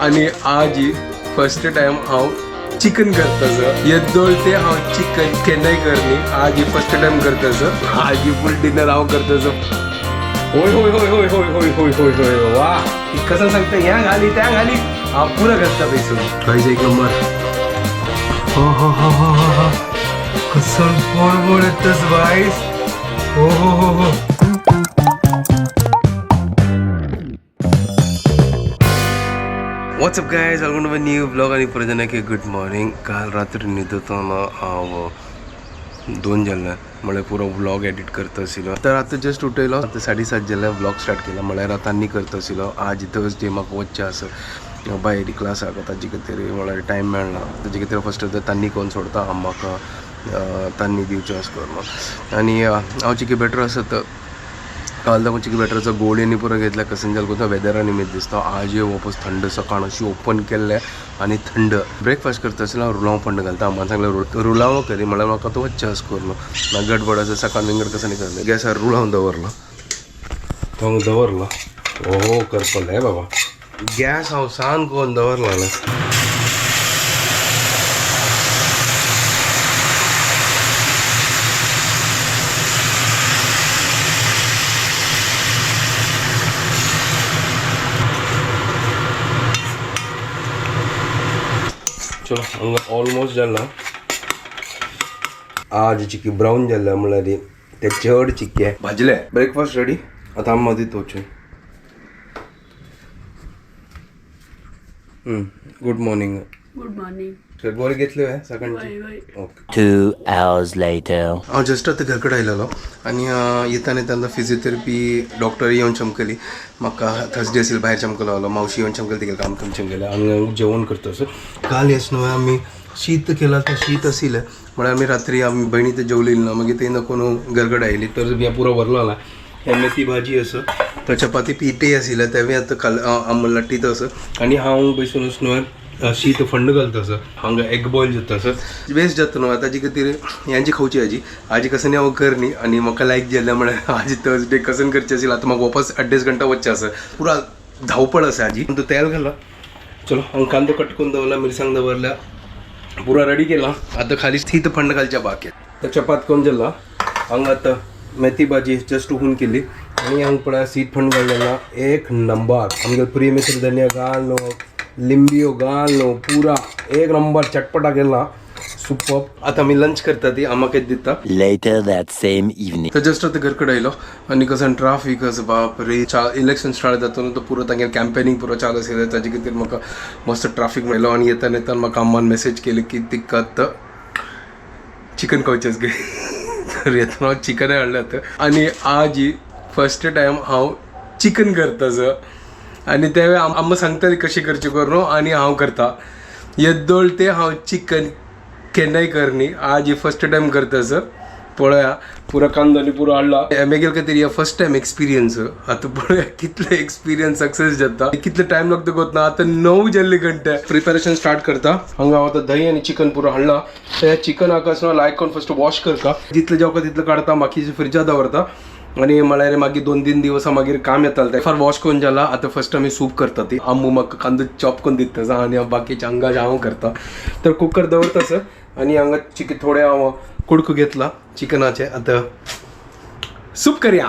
आणि आज first time हांव चिकन करता. येदोळ ते हांव चिकन केन्नाय करनी, आज फर्स्ट टायम करता. आज फुल डिनर हांव करता. होय होय होय होय होय होय होय होय होय, वा कसं सांगता, ह्या घाली त्या घाली हांव पुरो घालता पैसो. खंयच एक नंबर. हो हो हो हो हो हो, कसं बोळ येतस बायस. हो हो हो हो. What's up guys, welcome to my new blog. आणि परत की गुड मॉर्निंग. काल रात्री न्हिदतना हांव 2 जाल्ले, म्हळ्यार पुरो व्लॉग एडिट करता आशिल्लो. तर आतां जस्ट उठयलो, आतां 7:30 जाल्ले व्लॉग स्टार्ट केला. म्हळ्यार आतां आनी करता आशिल्लो. आज थर्सडे, म्हाका वचचें आसा भायर क्लासाक, ताजे खातीर म्हळ्यार टायम मेळना. ताजे खातीर फर्स्ट तान्नी करून सोडता, हांव म्हाका तान्नी दिवचें अशें करून. आनी हांव चिके बेटर आसा तर काल दाखोवन चिके बेटराचो गोळी आनी पुरो घेतल्या. कसन जालें कोता वेदरा निमित्त दिसता. आज वापस थंड, सकाळ अशी ओपन केल्लें आनी थंड. ब्रेकफास्ट करता आसतना हांव रुलाव फंड घालता. अम्मान सांगलें रुलाव करी, म्हळ्यार म्हाका तो वच्चें अशें करून ना गडबड आसा. सकाळ विंगड कसं करलें, गॅसार रुलाव दवरलो, तो दवरलो. ओ करपलें बाबा गॅस हांव सान करून दवरला ना. चलो हांगा ऑलमोस्ट जाला. आज चिक्की ब्रावन जाल्ले, म्हणल्यार ते चड चिक्के भाजले. ब्रेकफास्ट रेडी, आतां आमी मदीं वचून. Good morning. Good morning. गोळी घेतली सकाळची? ओके. 2 hours later. हांव जस्ट आतां घर कडेन आयलेलो आनी येताना येताना फिजियोथेरपी डॉक्टर येवन चमकली म्हाका. थर्सडे आशिल्लो, भायर चमकलो आलो. मावशी येवन चमकली, तिगेलें काम करून चमकेलें. आनी जेवण करता सर. काल येस न्हू आमी शीत केला, तें शीत आशिल्लें. म्हळ्यार आमी रात्री आमी भयणी ते जेवलेली ना, मागीर ते कोण घर कडेन आयली तर हें पुरो व्हरलो ना. हें मेथी भाजी आसा, तर चपाती पिठय आशिल्लें, तेंवूय आतां काल आमला लाटीत आसा. आनी हांव बसून न्हू शीत फंड घालता आसा. हांगा एग बॉयल जाता आसा, वेस्ट जाता न्हू ताजे खातीर यांची खावची. हाजी आजी कसं हांव कर न्ही आनी म्हाका लायक जालें. म्हळ्यार आजी थर्सडे कसन करचें आशिल्लें. आतां म्हाका वापस 2.5 घंटा वचचें आसा, पुरा धांवपळ आसा आजी. तो तेल घाला. चलो हांव कांदो कट करून दवरला, मिरसांग दवरल्या, पुरा रेडी केला. आतां खाली शीत फंड घालच्या बाकी. तर चपात करून जाला. हांगा आतां मेथी भाजी जस्ट उहून केली आनी हांगा पळय शीत फंड घाललेला एक नंबर. आमगे प्रिय मित्र धनिया घाल न्हू, लिंबियो घाल न्हू, पुरा एक नंबर चटपटा केला. सुपर. आतां आमी लंच करता, ती आम्हाक दिता. Later that same evening. तर जस्ट आतां घर कडेन आयलो आनी कसं ट्राफीक आसा बाप रे. इलेक्शन स्टार्ट जाता न्हू, तो पुरो तांगेलें कॅम्पेनींग पुरो चालू आशिल्लें, ताजे खातीर म्हाका मस्त ट्राफीक मेळ्ळो. आनी येताना येताना म्हाका अम्मान मॅसेज केली की तिका आतां चिकन खावचेंच गे. तर येतना हांव चिकनय हाडलें आतां. आनी आज फर्स्ट टायम हांव चिकन करता सर. आनी ते अम्मा सांगताली कशें करचें करून आनी हांव करता. येदोळ ते हांव चिकन केन्नाय करनी, आज फर्स्ट टायम करता सर. पळया पुरो कांदो आनी पुरो हाडला. मागीर खातीर फर्स्ट टायम एक्सपिरियन्स. आतां पळया कितले एक्सपिरियन्स सक्सेस जाता, कितले टायम लागता कोत ना. आतां 9 जाल्ले घंटे प्रिपेरेशन स्टार्ट करता. हांगा हांव आतां दही आनी चिकन पुरो हाडला. तर ह्या चिकन आकाश लायक करून फर्स्ट वॉश करता, जितलें जावका तितलें काडता, बाकीचें फ्रिजात दवरता. आनी म्हळ्यार मागीर 2-3 दिवसां मागीर काम येतालें. ते फार वॉश करून जाला. आतां फर्स्ट आमी सूप करता. ती आंबू म्हाका कांदो चॉप करून दिता आनी हांव बाकीचे हांगा हांव करता. तर कुकर दवरता सर. आनी हांगा चिकन थोडें हांव कुडको घेतला चिकनाचे, आतां सूप करया.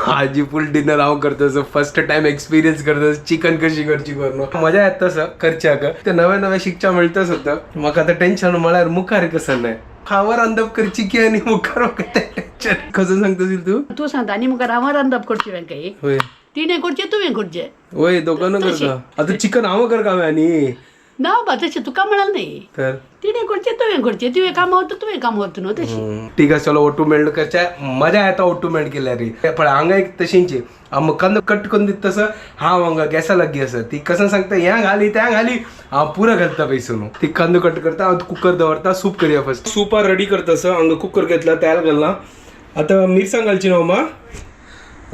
आजी फुल डिनर हांव करता सर. फर्स्ट टायम एक्सपिरियन्स करता चिकन कशी करची करून. मजा येता सर करच्याक, ते नवे नवे शिकच्या मेळटा सुद्दां. म्हाका आतां टेन्शन म्हळ्यार मुखार कसं नाही हांव रांदप करची की आनी मुखार म्हाका तें टेन्शन. कसं सांगता तूं? तूं सांगता आनी मुखार हांव रांदप करचें वेंकय. होय. तिणें करचें तुवें करचें. होय, दोगांनो करता. आतां चिकन हांव कर काय आनी ना बाबा, तशें तुका म्हणलें न्ही. तर तिणें करचें तुवें करचें, तुवें काम व्हरता तुवें काम व्हरता न्हू तशें. ठीक आसा, चलो ओटू मेल्ड करचें. मजा येता ओटू मेल्ड केल्यार. पळय हांगा एक तशींची आम कांदो कट करून दिता तसं हांव हांगा गॅसा लागीं आसा. ती कसं सांगता ह्या घाली त्या घाली, हांव पुरो घालता पैसो न्हू. ती कांदो कट करता, हांव कुकर दवरता, सूप करया. फर्स्ट सुपार रेडी करता सर. हांगा कुकर घेतला, तेल घालना, आतां मिरसांग घालची न्हू मा.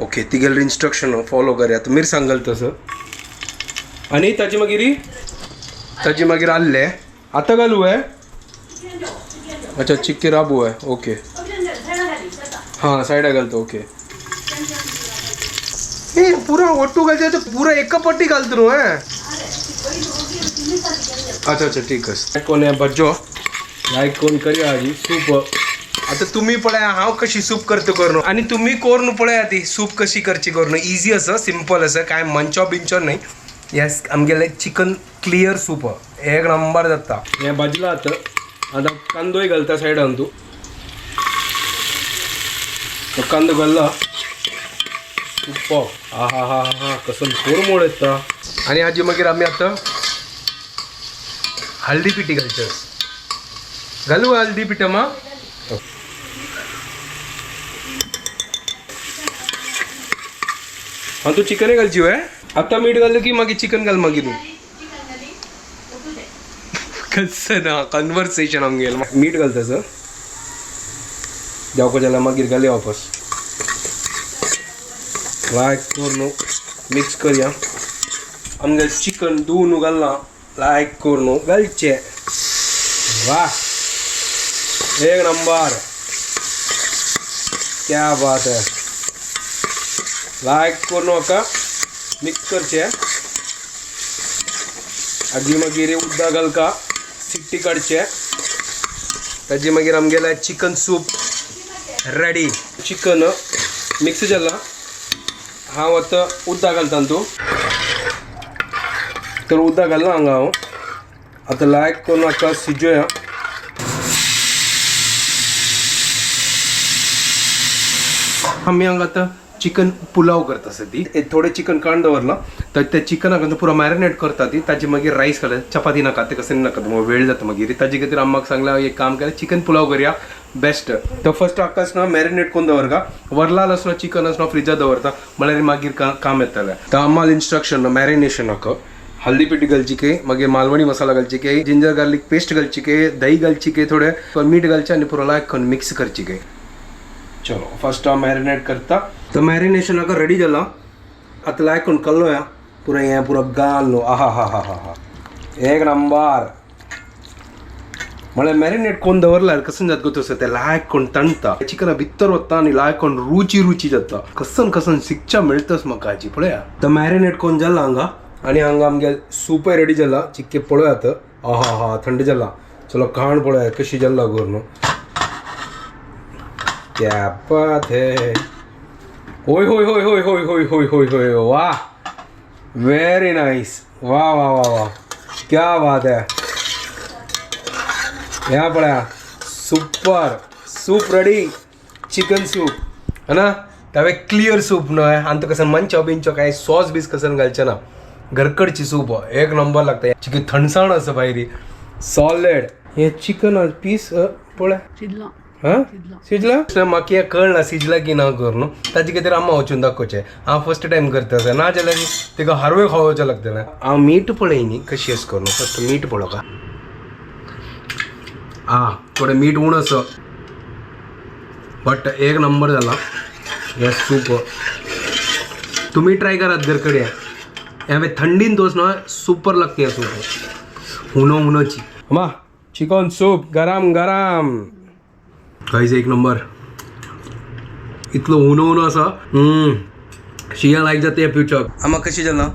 ओके, तिगेले इन्स्ट्रक्शन फॉलो करया. आतां मिरसांग घालता सर. आनी ताजी मागीर ताजी मागीर आल्लें आतां घालू हे. अच्छा, चिक्के राबू आहे. ओके, हां सायडा घालतो. ओके, ए पुरा ओटू घालचे तर पुरा एका पट्टी घालतो न्हू. अच्छा अच्छा ठीक आसा. कोण भज्जो लायक कोण करया हाजी सूप. आता तुम्ही पळया हांव कशी सूप करता करून आनी तुम्ही करून पळया ती सूप कशी करची करून. इजी आसा, सिंपल आसा, काय मंचो बिंचो न्हय. येस, आमगेलें चिकन क्लियर सूप एक नंबर जाता. हें भाजलां आतां. आतां कांदोय घालता सायडान तूं. तो कांदो घालला. सुपर. हा हा हा हा, कसं कोरमोळ येता. आनी हाजी मागीर आमी आतां हळदी पिठी घालचे. घालू हळदी पिठ मा. हा, तू चिकनय घालची वय. आतां मीठ घालू की मागीर चिकन घाल मागीर तूं? कसं ना कन्वर्सेशन आमगेलें. मीठ घालता सर जावपा जाल्यार मागीर घालया वापस. लायक करून मिक्स करया. आमगे चिकन धुवन घाललां, लायक करून घालचें. वा, एक नंबर, क्या बात है. लायक करून म्हाका मिक्स करचें. हाजी मागीर उदक घालका, सिट्टी काडचें. ताजी मागीर आमगेलें chicken soup ready. Chicken mix जाला. हांव आतां उदक घालता तूं. तर उदक घालना हांगा हांव. आतां लायक करून म्हाका शिजोया. आमी हांगा आतां चिकन पुलाव करता आसा ती. थोडें चिकन काडून दवरलां. तर त्या चिकनाक पुरो मॅरिनेट करता ती. ताजे मागीर रायस घालता. चपाती नाका, ते कसं नाका, मग वेळ जाता मागीर. ताजे खातीर अम्माक सांगलां एक काम केलें, चिकन पुलाव करया बेस्ट. तर फर्स्ट आकाश ना मॅरिनेट करून दवरका. वरलाल आसलो चिकन आसलो फ्रिजार दवरता म्हळ्यार मागीर काम येतलें. तर अम्माल इन्स्ट्रक्शन मॅरिनेशनाक हल्दी पिठी घालची के, मागीर मालवणी मसाला घालची के, जिंजर गार्लिक पेस्ट घालची के, दही घालची के, थोडे मीठ घालचें आनी पुरो लायक करून मिक्स करची के. चलो फर्स्ट हांव मॅरिनेट करता. तर मॅरिनेशन हाका रेडी जाला. आतां लायक करून कल्लोया पुरो हें पुरो गाल न्हू. आहा हा हा हा हा, एक नंबर. म्हळ्यार मॅरिनेट करून दवरल्यार कसं जाता गो तसं तें लायक करून तणटा चिकना भितर वता आनी लायक करून रुची रुची जाता. कसन कसन शिक्षा मेळटाच म्हाका हाजी पळया. तर मॅरिनेट करून जाला हांगा आनी हांगा आमगे सूपय रेडी जाला. चिक्के पळया आतां. आहा हा, थंड जाला. चलो खाण पळया कशी जाला करून. क्या बात है. होय होय होय होय होय होय होय होय होय, वा, व्हेरी नाईस. वा वा वा वा, क्या बात है. ह्या पळया, super soup ready, chicken soup है ना. त्यावे क्लियर सूप न्हय आनी तो कसं मंचो बिंचो काय सॉस बीस कसं घालचें ना. घरकडची सूप एक नंबर लागता. चिकन थंडसाण आसा भायरी सॉलिड. हे चिकन पीस पळय. शिजलो. हा, शिजलो. शिजला. म्हाका हें कळना शिजला की ना करून. ताजे खातीर आम्हा वचून दाखोवचें. हांव फर्स्ट टायम करता आसा, ना जाल्यार तिका हारवे खावोवचें लागतलें. हांव मीठ पळय न्ही कशी आसा करून. फर्स्ट मीठ पळोवका. आ, थोडें मीठ उणें आसा बट एक नंबर जाला हें सूप. तुमी ट्राय करात घर कडेन. हांवें थंडीन दोस न्हय सुपर लागता हें सूप. हुनो हुनोची मा चिकन सूप गरम गरम. गाईज एक नंबर. इतलो उनो उनो आसा. शिया लायक जाता हे पिवच्याक. आमा कशी जाला?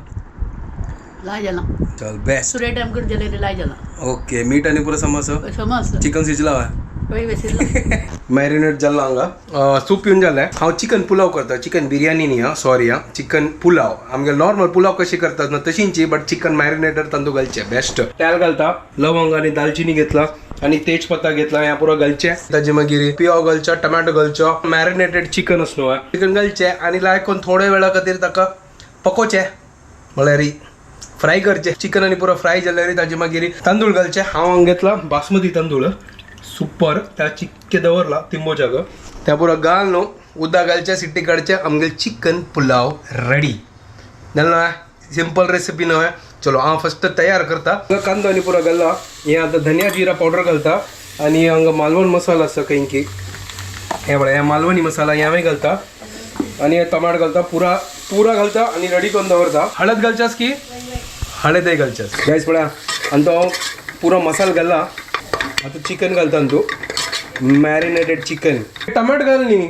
लाय जाला. चल बेस्ट. सुरे टायम कर जाल्यार लाय जाला. ओके, मीठ आनी पुरो सम आसा. समज. चिकन शिजला. पळय बेसिल्लो. मॅरिनेट जाला हांगा. सूप पिवन जालें. हांव चिकन पुलाव करता, चिकन बिर्याणी न्ही. हा, सॉरी, हा, चिकन पुलाव. आमगे नॉर्मल पुलाव कशी करतात ना तशींची, बट चिकन मॅरिनेटर तांदूळ घालचे बेस्ट. तेल घालता, लवंग आनी दालचिनी घेतला आनी तेजपत्ता घेतला. ह्या पुरो घालचे. ताजे मागीर पियो घालचो, टमाटो घालचो, मॅरिनेटेड चिकन आसा न्हू चिकन घालचे आनी लायक करून थोड्या वेळा खातीर ताका पकोवचें, म्हळ्यार फ्राय करचे. चिकन आनी पुरो फ्राय जाल्यार ताजे मागीर तांदूळ घालचे. हांव हांगा घेतला बासमती तांदूळ सुपर. त्या चिक्के दवरला तिंबोच्या ग. त्या पुरो घाल न्हू, उदक घालचें, सिट्टी काडचें, आमगेले चिकन पुलाव रेडी जालें. सिंपल रेसिपी न्हय. चलो हांव फर्स्ट तयार करता. हांगा कांदो आनी पुरो घालला. हें आतां धनिया जिरा पावडर घालता आनी हांगा मालवण मसाला आसा खंय की. हें पळय, हें मालवणी मसाला हें हांवें घालता आनी हे टमाट घालता. पुरा पुरा घालता आनी रेडी करून दवरता. हळद घालच्यास की हळदय घालच्यास. गायस पळया, आनी तो हांव पुरो मसालो घालला. आतां चिकन घालता न्हू तूं मॅरिनेटेड चिकन. टमाट घाल न्ही.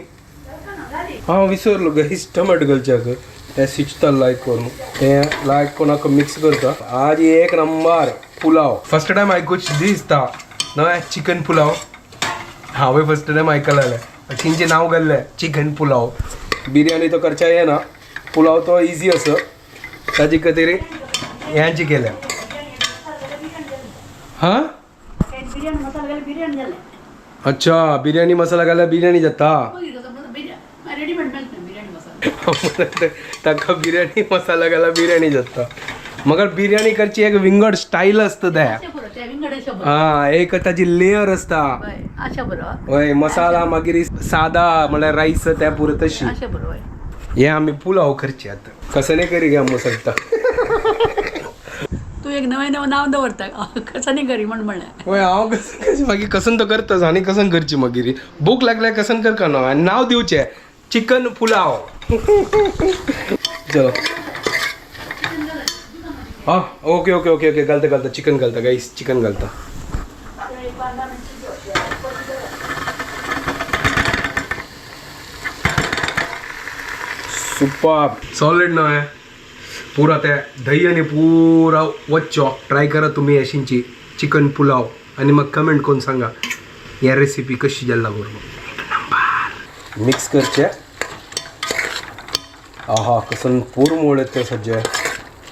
हांव विसरलो गाईस टमाट घालच्याक. तें शिजता लायक करून. तें लायक करून मिक्स करता. आज एक नंबर. पुलाव फर्स्ट टाइम आयकूच दिसता नव्या चिकन पुलाव. हांवें फर्स्ट टायम आयकलेलें, तेंचें नांव घाल्लें चिकन पुलाव. बिर्याणी तो करच्या येना, पुलाव तो इजी आसा, ताजे खातीर ह्यांची केल्या. हां बिर्याणी मसाला घाल, बिर्याणी जालें. अच्छा, बिर्याणी मसाला घाल्यार बिर्याणी जाता. रेडीमेड मेळटा बिर्याणी मसाला. ताका बिर्याणी मसाला घाल्यार बिर्याणी जाता. मगर बिर्याणी करची एक विंगड स्टायल आसता ते. अशें पुरो ते विंगड अशें बरो. हा, एक ताजी लेयर आसता. हय, अशें बरो. हय, मसाला मागीर सादा म्हळ्यार रायस ते पुरो तशी. अशें बरो, हय. हे आमी पुलाव करची आतां. कसं नाही करी घ्या मग सांगता. तूं एक नवें नवें नांव दवरता, कसं न्ही करी म्हण म्हणलें. वय, हांव कसं कशें मागीर कसन तो करताच आनी कसन करची मागीर भूक लागल्यार कसन करका न्हू. आनी नांव दिवचें चिकन पुलाव. चलो, हा, ओके ओके ओके ओके, घालता घालता चिकन घालता गाईस, चिकन घालता. सुपर सॉलिड ना पुरा त्या दही आणि पुरा वच्चो. ट्राय करा तुम्ही अशींची चिकन पुलाव आणि मग कमेंट करून सांगा या रेसिपी कशी जाल्ला बरोबर. मिक्स करचे. आहा, कसं पोरमोळ येतं सज्जे.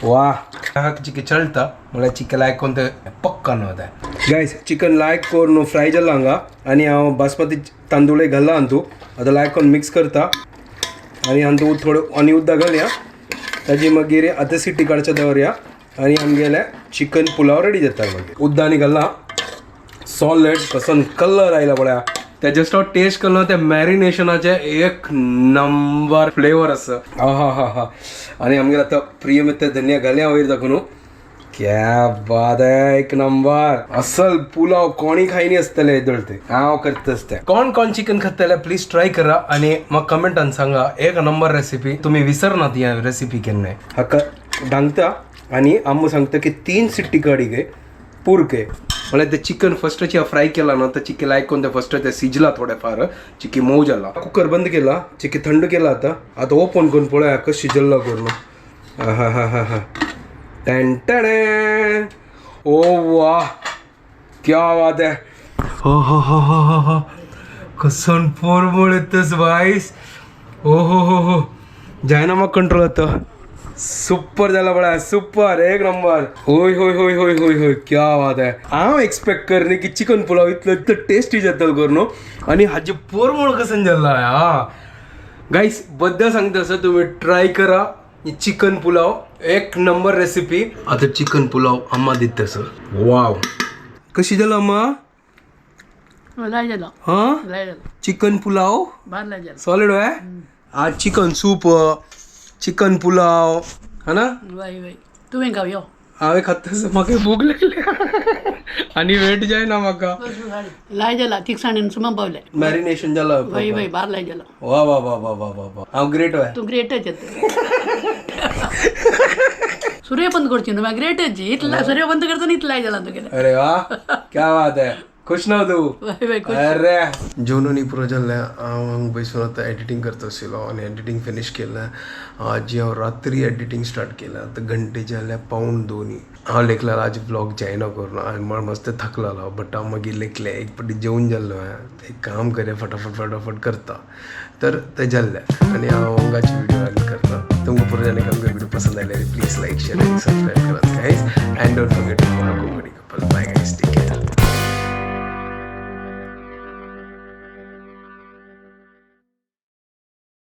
वा, हा चिकन चलता म्हळ्यार चिकन लायक करून ते पक्का न्हय. गायस, चिकन लायक करून फ्राय जाला हांगा आनी हांव बासमती तांदूळय घालला हातूंत. आतां लायक करून मिक्स करता आनी हातूंत थोडें आनी उदक घालया. ताजी मागीर आतां सिटी काडच्या दवरया आनी आमगेलें चिकन पुलाव रेडी जाता. मागीर उदक आनी घालना. सॉलिड कसो कलर आयला पळया. ते जस्ट हांव टेस्ट केलो, ते मॅरिनेशनाचे एक नंबर फ्लेवर आसा. हा हा हा हा. आनी आमगेर आतां प्रिय मित्र धनिया घालया वयर दाखोवन. क्या बात आहे, एक नंबर असल पुलाव. कोणी खायनी आसतले येदोळ ते हांव करता आसता. कोण कोण चिकन खातले, प्लीज ट्राय करा आनी म्हाका कमेंटान सांगा. एक नंबर रेसिपी, तुमी विसरनात ह्या रेसिपी केन्नाय. हाका धांकता आनी आमकां सांगता की 3 सिट्टी काडी गे पुरके. म्हळ्यार ते चिकन फस्टाची फ्राय केला ना, तर चिकन लायक करून ते फस्ट ते सिजला थोडें फार, चिकी मोव जाला. कुकर बंद केला, चिकी थंड केला. आतां आतां ओपन करून पळोवया कशें शिजल्ला करून. हा हा हा हा, टन. ओ वा, क्या बात आहे. हो हो हो हो हो हो, कसन पोरमोळ येतस बायस. ओ हो हो हो, जायना मग कंट्रोल आता. सुपर झाला बडा, सुपर, एक नंबर. होय होय होय होय होय होय, क्या बात आहे. हांव एक्सपेक्ट करनी की चिकन पुलाव इतलो इतलो टेस्टी जातलो करून आनी हाजे पोरमोळ कसन जाला. हा गाईस, बद्दल सांगता असं तुम्ही ट्राय करा चिकन पुलाव, एक नंबर रेसिपी. आता चिकन पुलाव अम्मा दित तसं. वाव, कशी झालं अम्मा? लाय जालो. हा, लाय जालो. चिकन पुलाव बार लाय जालो. सॉलिड आहे. आज चिकन सूप, चिकन पुलाव, हा ना. वय वय, तुवें खाव यो. हांवें खातस म्हाका भूक लागली आनी वेट जायना म्हाका. लाय जाला, तिखसाणेन सुमा पावले. मॅरिनेशन जाला. वय वय, बार लाय जालो. वा वा वा वा वा वा वा, हांव ग्रेट वाय. तूं ग्रेटच. सूर्य बंद करची न्हू, मागीर ग्रेटच. इतला सूर्य बंद करता इतलाय जाला तुगेलें. अरे वा, क्या बात है, खुश ना तू? वय वय, खुश. अरे, जेवण पुरो जाल्लें. हांव हांगा बसून आतां एडिटींग करता आशिल्लो आनी एडिटींग फिनीश केलें. आजी हांव रात्री एडिटींग स्टार्ट केलें. आतां घंटे जाले 1:45. हांव लेखलें आज ब्लॉग जायना करून, हांव मस्त थकलेलो, बट हांव मागीर लेखलें एक फावटी जेवन जाल्लो हांवें, एक काम करया, फटाफट फटाफट करता तर तें जाल्लें आनी हांव हांगाची व्हिडिओ एंड करता. तुमकां पुरो जाणें आमकां व्हिडिओ पसंद आयल्यार प्लीज लायक, शेअर आनी सबस्क्रायब करात guys, and don't forget to